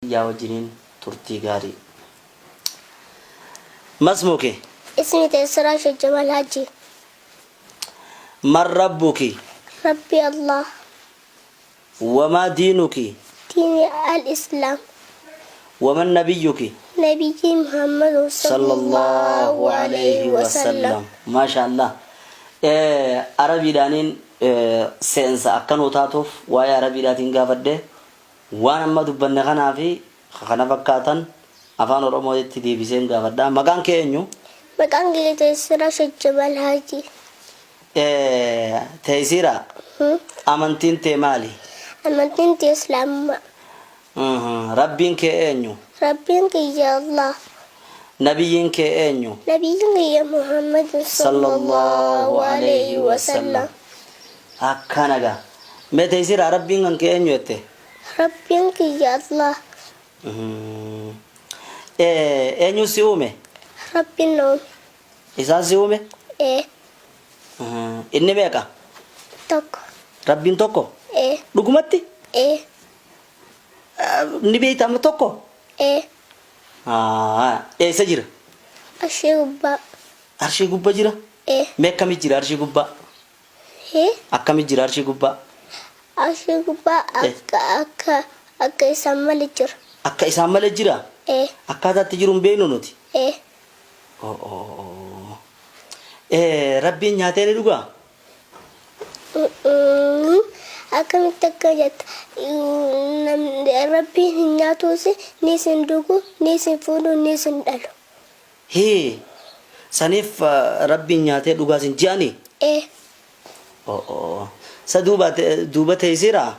Kiyyaa wajjiniin turtii gaarii. Masmuki. Ismi Teessiraa Sheekh Jamaal Haajii. Man rabbuki. Rabbi Allah. Wamaa diinuki. Diini al-Islaam. Waman nabiyyuki. Nabiyyii Muhammadu Sallallahu alayhi wasallam. Maasha Allah. Arabiidhaaniin seensa akka nuu taatuuf waa'ee Arabiidhaatiin gaafadhe. Waan amma dubbanne kanaa fi ka kana fakkaatan Afaan Oromootitti deebiseen gaafadha. Maqaan kee eenyu? Maqaan kiyya Teeysiraa Sheek Jamaal Haajii. Teeysiraa? Amantiin tee maali? Amantiin tiyya Islaamummaa. Rabbiin kee eenyu? Rabbiin kiyya Allah. Nabiyyiin kee eenyu? Nabiyyiin kiyya Muhammad Sallallahu alayhi wasallam. Akkana gaa. Mee Teeysiraa Rabbiin kan kee eenyu jette? Rabbiin kiyya Allah. Eenyu si uume? Rabbiin na uume. Isaan si uume? Ee. Inni meeqa? Tokko. Rabbiin tokko? Ee. Dhugumatti? Ee. Ni beekta amma tokko? Ee. Eessa jira? Arshii gubbaa. Arshii gubba jira? Ee. Mee akkami jira arshii gubbaa? Hee? Akkami jira arshii gubbaa? Arshii gubbaa akka akka akka isaan malee jira. Akka isaan malee jira? Ee. Akkaataa itti jiru hin beeknu nuti. Ee. Oh, oh, oh. Rabbiin nyaatee ni dhugaa? Mm, Akkamitti akka jetta? Namni Rabbiin hin nyaatuus, ni isin dhugu, ni isin fuudhu, ni isin dhalu. Hii. Saniif Rabbiin nyaatee dhugaa sin je'anii? Ee. Oh, oh. Sa duuba duuba teessiraa?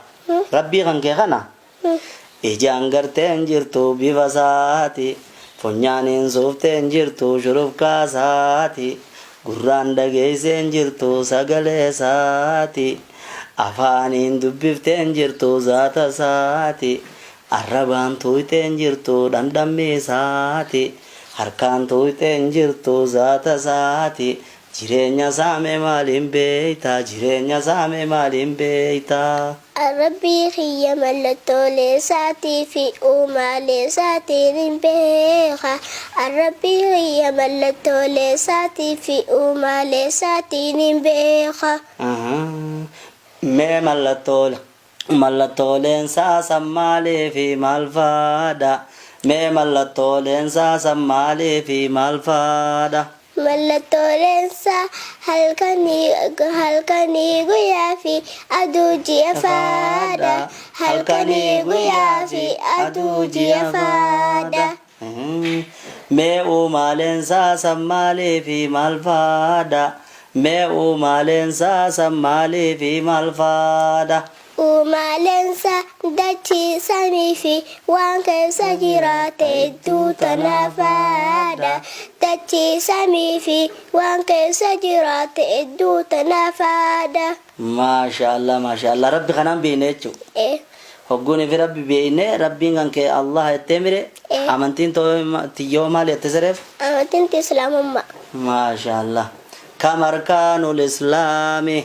Rabbii kan kee kana? Ijaan gartee hin jirtu bifa isaati, funyaaniin suuftee hin jirtu shurufkaa isaati, gurraan dhageessee hin jirtu sagalee isaati, afaaniin dubbiftee hin jirtu zaata isaati, arrabaan tuuyxee hin jirtu dhandhammii isaati, harkaan tuuyxee hin jirtu zaata isaati, Jireenya isaa mee maaliin beeyta Jireenya isaa mee maaliin beeyta. Rabbii kiyya mallattoolee isaatii fi uumaalee isaatiinin beeka. Rabbii kiyya mallattoolee isaatii fi uumaalee isaatiinin beeka. Mee mallattoolee Mallattooleen isaa san maalii fi maal faadha? Mee mallattooleen isaa san maalii fi maal faadha? Mallattooleen isaa halkanii halkanii guyyaa fi aduu ji'a faadha. Halkanii guyyaa fi aduu ji'a faadha. Mee uumaaleen isaa san maalii fi maal faadha? Mee uumaaleen isaa san maalii fi maal faadha? Uumaaleen isaa dachii, samii fi waan keessa jiraate hedduu tana faadha. Dachii, samii fi waan keessa jiraate hedduu tana faadha. Maashaallah maashaallah rabbi kanaan beeyna jechu. Ee. Hogguun fi rabbi beeyne rabbiin kan kee Allah jettee mire Ee. amantiin too tiyyoo maal jette sereef? Amantiin tiyya Islaamummaa. Maashaallah. Kam arkaanul islaami?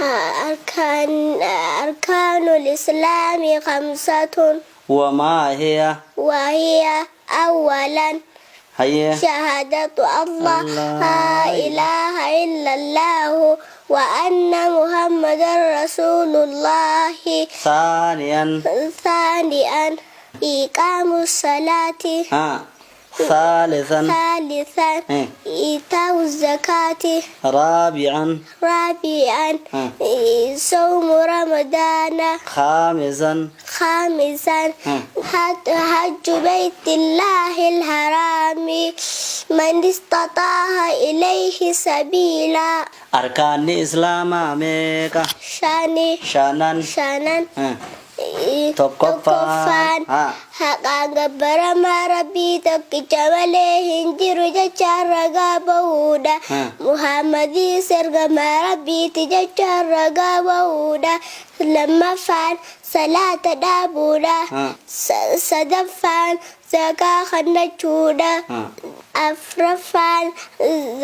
Arkaan arkaanul islaami khamsatun. Wamaa hiya? Wahiya awwalan. Hayyee. Shahaadatu Allah laa ilaaha illallahu wa anna Muhammadan rasuulullaahi. Saaniyan. Saaniyan iqaamu salaati. Haa. Saalisan. Saalisan iitaa'u zakaati. Raabi'an. Raabi'an sawmu ramadaana. Khaamisan. Khaamisan hajju baytillaahil haraami man istaxaaha ilayhi sabiilaa. Arkaanni Islaamaa meeqa? Shani. Shanan. Shanan. Tokkoffaan. Tokkoffaan haqaan gabbaramaa Rabbii tokkicha malee hin jiru jechaan ragaa bahuudha. Muhammadiis ergamaa Rabbiiti jechaan ragaa bahuudha. Lammaffaan. Salaata dhaabuudha. Sadaffaan zakaa kennachuudha. Afraffaan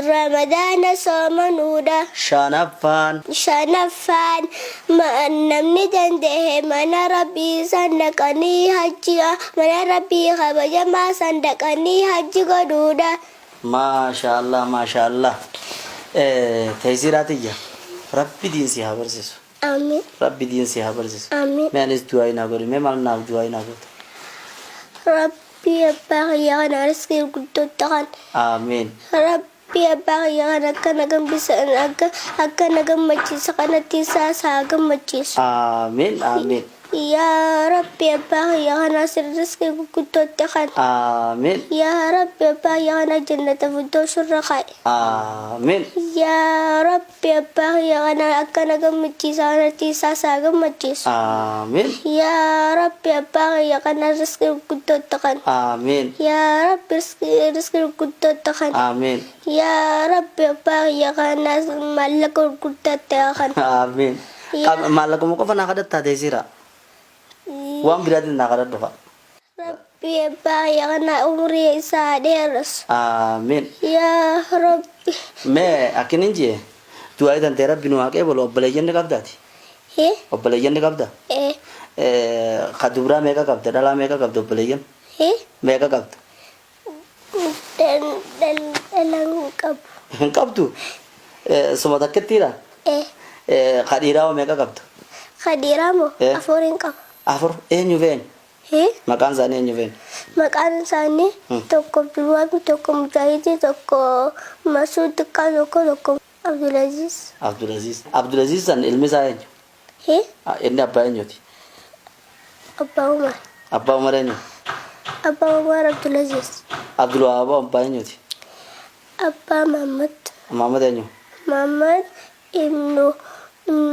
Ramadaana soomanuudha. Shanaffaan. Shanaffaan namni danda'e mana Rabbii san dhaqanii hajji, mana Rabbii kabajamaa san dhaqanii hajji godhuudha. Maashaallah maashaallah. Taysiiraa tiyya, Rabbi diin si haa barsiisu. Amiin. Rabbi diin si haa barsiisu. Amiin. Mee anis du'aayi naa godhi. Mee maal naaf du'aayi naa goota? Rabbi abbaa kiyya kana riskii guddootti kan. Amiin. Rabbi abbaa kiyya kana akka na gambisa, akka na gammachiisa kanatti isaas haa gammachiisu. Amiin. Amiin. Yaa Rabbi, abbaa kiyya kana riskii gurguddootti kan. Amiin. Yaa Rabbi, abbaa kiyya kana jannata firdaus irra kaa'i. Amiin. Yaa Rabbi, abbaa kiyya kana akka na gammachiisa kanatti isaas haa gammachiisu. Amiin. Yaa Rabbi, abbaa kiyya kana riskii gurguddootti kan. Amiin. Yaa Rabbi, riskii gurguddootti kan. Amiin. Yaa Rabbi, abbaa kiyya kana maallaqa gurguddaatti kan. Amiin. Maallaquma qofa naa kadhattaa, Teessiraa? Waan biraatiin naa kadhadhu fa'a. Rabbi abbaa kiyya kana umurii isaa dheeressu. Amiin. Yaa Rabbi. Mee akkinin jee, du'aayi tantee Rabbi nu haa qeebalu. Obboleeyyan ni qabdaati? Hee? Obboleeyyan ni qabda? Ee. Ka dubraa meeqa qabda? Dhalaa meeqa qabda obboleeyyan? Hee? Meeqa qabda? Dhalan qabu. Hin qabdu? Suma takkittiidha? Ee. Ka dhiiraa hoo meeqa qabda? Ka dhiiraa moo? Ee. Afuriin qaba. Afur. Eenyu fe'en? Hee? Maqaan isaanii eenyu fe'en? Maqaan isaanii tokko Abdulwaabi, tokko Mujaahidii, tokko Masuud xiqqaa, tokko Abdulaziz. Abdulaziz. Abdulaziz san ilmi isaa eenyu? Hee? Inni abbaa eenyuti? Abbaa Umar. Abbaa Umar eenyu? Abbaa Umar Abdulaziz. Abdulwahaab abbaa eenyuti? Abbaa Muhammad. Muhammad eenyu? Muhammad ibnu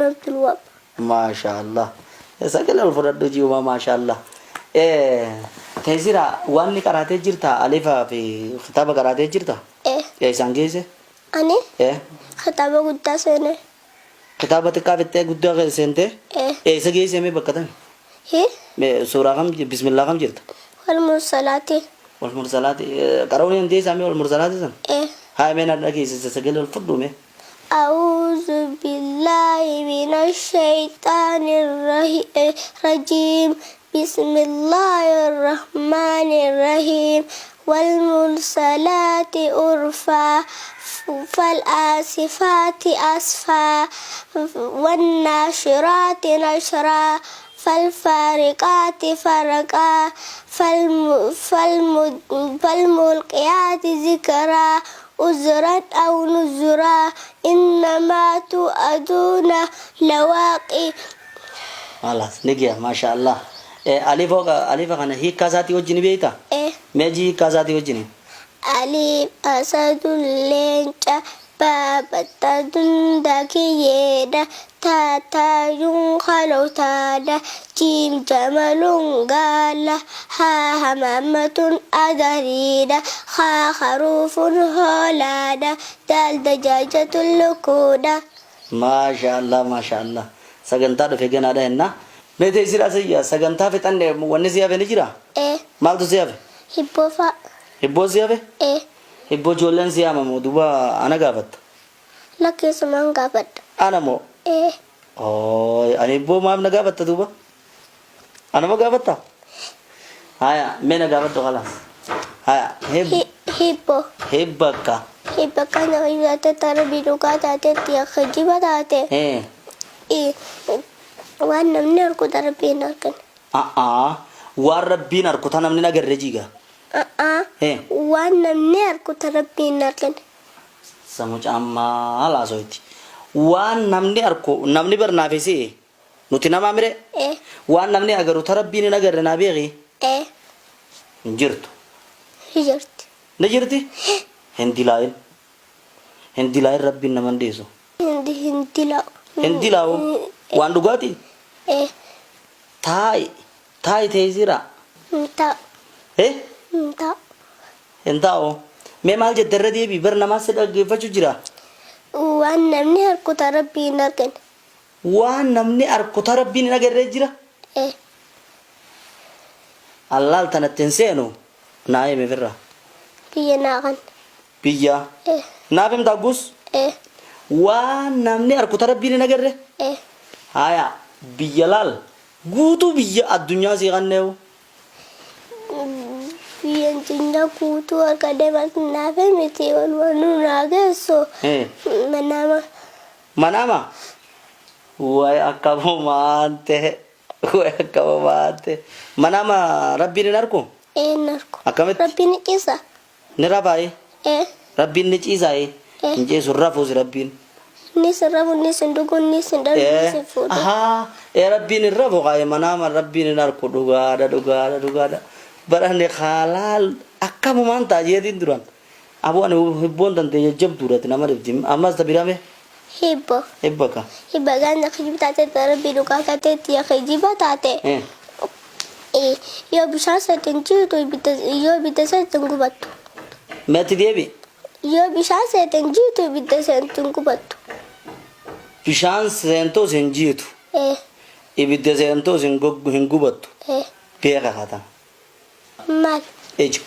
Abdulwaab. Maashaallah. Sagalee ol fudhadhu ji'uma, maashaallah. Teessira, waan ni qaraatee jirta, alifaa fi kitaaba qaraatee jirta? Ee. Isaan geesse? Ani Ee. kitaaba guddaa seene. Kitaaba xiqqaa fixxee guddaa seentee? Ee. Eessa geesse mee, bakka tami? Hee? Mee suuraa kam, bismillaa kam jirta? Wal mursalaati. Wal mursalaati. Qara'uu ni dandeessaa mee wal mursalaati san? Ee. Haa, mee na dhageessisa, sagalee ol fudhu mee. أعوذ بالله من الشيطان الرجيم. بسم الله الرحمن الرحيم. والمرسلات عرفا، فالعاصفات عصفا، والناشرات نشرا، فالفارقات فرقا، فالملقيات ذكرا، عذرا أو نذرا، إنما توعدون لواقع. Khalaas, ni giya, maashaallah. Alifa kana hiikkaa isaatii wajjin beektaa? إيه. Mee jii hiikkaa isaatii wajjin. ألف أسد leenca, باء بطة daakiyyeedha, تاء تاج kalootaadha, جيم جمل gaala, هاء حمامة adariidha, خاء خروف hoolaadha, دال دجاجة lukkuudha. Maashaallah, maashaallah. Sagantaa dhufe ganaadha jenna. Mee teessira asiyya, sagantaa fixanne, wanni si hafe ni jira? Ee. Maaltu si hafe? Hibboo fa'a. Hibboo si hafe? Ee. Hibboo ijoolleen si yaamamu duuba ana gaafatta. Lakkeessumaan gaafadha. Ana moo? Ee. Oo, ani hibboo maaf na gaafatta duuba? Anuma gaafatta? Haya, mee na gaafadhu, khalaas. Haya, Hibboo. Hibbakka. Hibba kana taate tarbii dhugaa taatetti kijiba taate. Waan namni argu darbii hin argine. A'aa, waan Rabbiin arku ta namni agarre jiga. A'aa. Waan namni argu darbii hin argine. Samu caammaa laasoyti. Waan namni arku, namni barnaafisi nuti namaa mire. Ee. Waan namni agaru ta Rabbiin hin agarre naa beeki. Ee. Hin jirtu. Jirti. Ni jirti? Hin dilaa'in. Hin dilaa'in, Rabbiin nama hin dhiisu. Hindi hin dilaa'u. Hin dilaa'u. Waan dhugaatii? Ee. Taa'i. Taa'i, teessira. Hin taa'u. Eh? Hin taa'u. Hin taa'u. Mee maal jette, irra deebii, bar namaa si dhaggeeffachuu jira. Waan namni argu ta Rabbii hin argine. Waan namni arku ta Rabbiin hin agarree jira. Ee. Allaal tanatti hin seenu naa himi firra. Biyya naa kan. Biyya. Ee. Naaf himta aggus? Ee. Waan namni arku ta Rabbiin hin agarre? Ee. Haya biyya laal guutuu biyya addunyaa sii kanneewu. Biyya addunyaa guutuu argadhee maaltu naaf himiti walumaa nu naa geessu. Ee. Manaama. Manaama? Way akkamumaan ta'e. Way akkamumaan ta'e. Manaama Rabbiin hin arku? Ee hin arku. Akkamitti? Rabbiin ni ciisa. Ni rafaayee? Ee. Rabbiin ni ciisaayee? Ee. Hin ciisu hin rafuusi Rabbiin. Innis hin rafu, innis hin dhugu, innis hin dhalu, innis hin fuudhu. Ahaa ee Rabbiin hin rafu kaaye manaama Rabbiin hin arku dhugaadha dhugaadha dhugaadha. Barani kaalaal akkamumaan ta'a jeetiin duran. Aboo ani hibboon tantee jajjabduudha ati nama dhibdi. Ammas ta biraa mee? Hibbo. Hibba ka. Hibba ganda kijiba taate ta rabbi dhugaa taate tiya kijiba taate. Eh. Eh, Yoo bishaan seete hin jiitu ibidda yoo ibidda seete hin gubattu. Mee ati deebi. Yoo bishaan seete hin jiitu ibidda seentu hin gubattu. Bishaan seentus hin jiitu. Eh, Ibidda seentus hin gog- hin gubattu. eh, Beeka kaatan. Maal? Ija.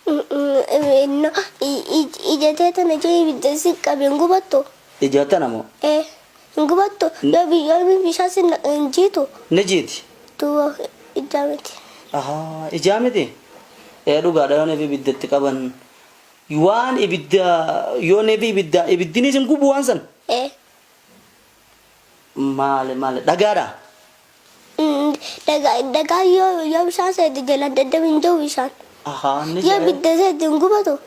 No, ija tee tana ija ibidda si qabe hin gubattu. Ija tana moo? Ee, hin gubattu. Yoo yoo bishaan si hin jiitu. Ni jiiti. Duuba ijaa miti. Ahaa, ijaa miti? Ee dhugaadha yoo nefi ibidda itti qaban. Waan ibidda yoo nefi ibidda ibiddinis hin gubu waan san. Ee. Maali maali dhagaadha? Dhagaa dhagaa yoo yoo bishaan seete jalaan daddabu hin jiru bishaan. Ahaa ni Yoo ibidda seete hin gubatu.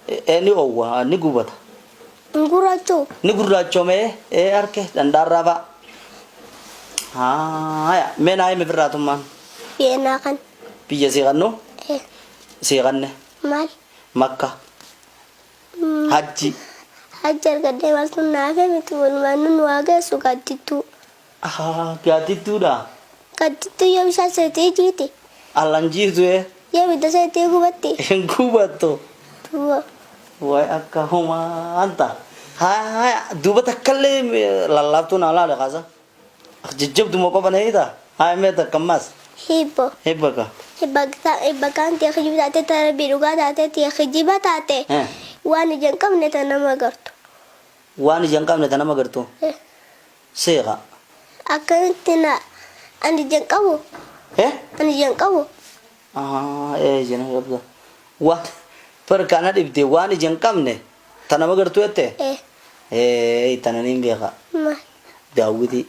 Ee ni owwa ni gubata. Hin gurraacha'u. Ni gurraachomee ee arke dhandhaarraa fa'a. Haaya mee naa himi firraatummaan. Biyya naa kan. Biyya sii kannu Ee sii kanne maal? Makka. Hajji. Hajji argadhee maaltu na hafe miti walumaan nun waa geessu gaaddittuu. Ahaa gaaddidduudha. Gaaddittuu yoo bishaan seetee jiiti. Allan jiitu ee. Yoo ibidda seetee gubatti. Hin gubattu. Duuba. Way akka humaan ta'a. Haya duuba takkallee lallaaftuu naa laale kaasa. Jajjabduma qofa na hiita. Haya mee takka ammaas. Hibbo. Hibba ka. Hibba kaan tiya kijiba taate ta rabbii dhugaa taate tiya kijiba taate waan ija hin qabne ta nama gartu. Waan ija hin qabne ta nama gartu. Seeqa. Akkamitti na ani ija hin qabu. Ani ija hin qabu. Ahaa ee ija hin qabda. Waan bar kana dhibde waan ija hin qabne ta nama gartu jette? Ee. Ee tana niin beeka. Maal? Daawwitii.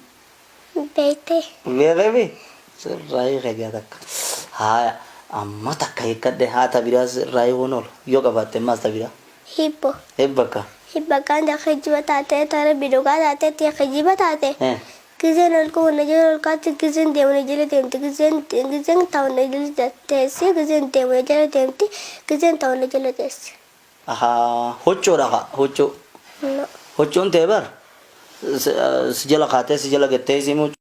Beektee. Beekemi? Sirraa hiike gaa takka. Haaya amma takka hiikkadhe haa ta biraa sirraa hiikuun oolu yoo qabaatte ammaas ta biraa. Hibbo. Hibba akka. Hibba kaan kijiba taate ta rabbi dhugaa taate tiya kijiba taate. Gizeen ol ka'u na jala ol kaatti gizeen deemu na jala deemti gizeen gizeen taa'u na jala teessi gizeen deemu na jala deemti gizeen taa'u na jala teessi. Ahaa hoccoodha kaa hoccoo. No. Hoccoon tee bar si jala kaatee si jala gad teessii moo.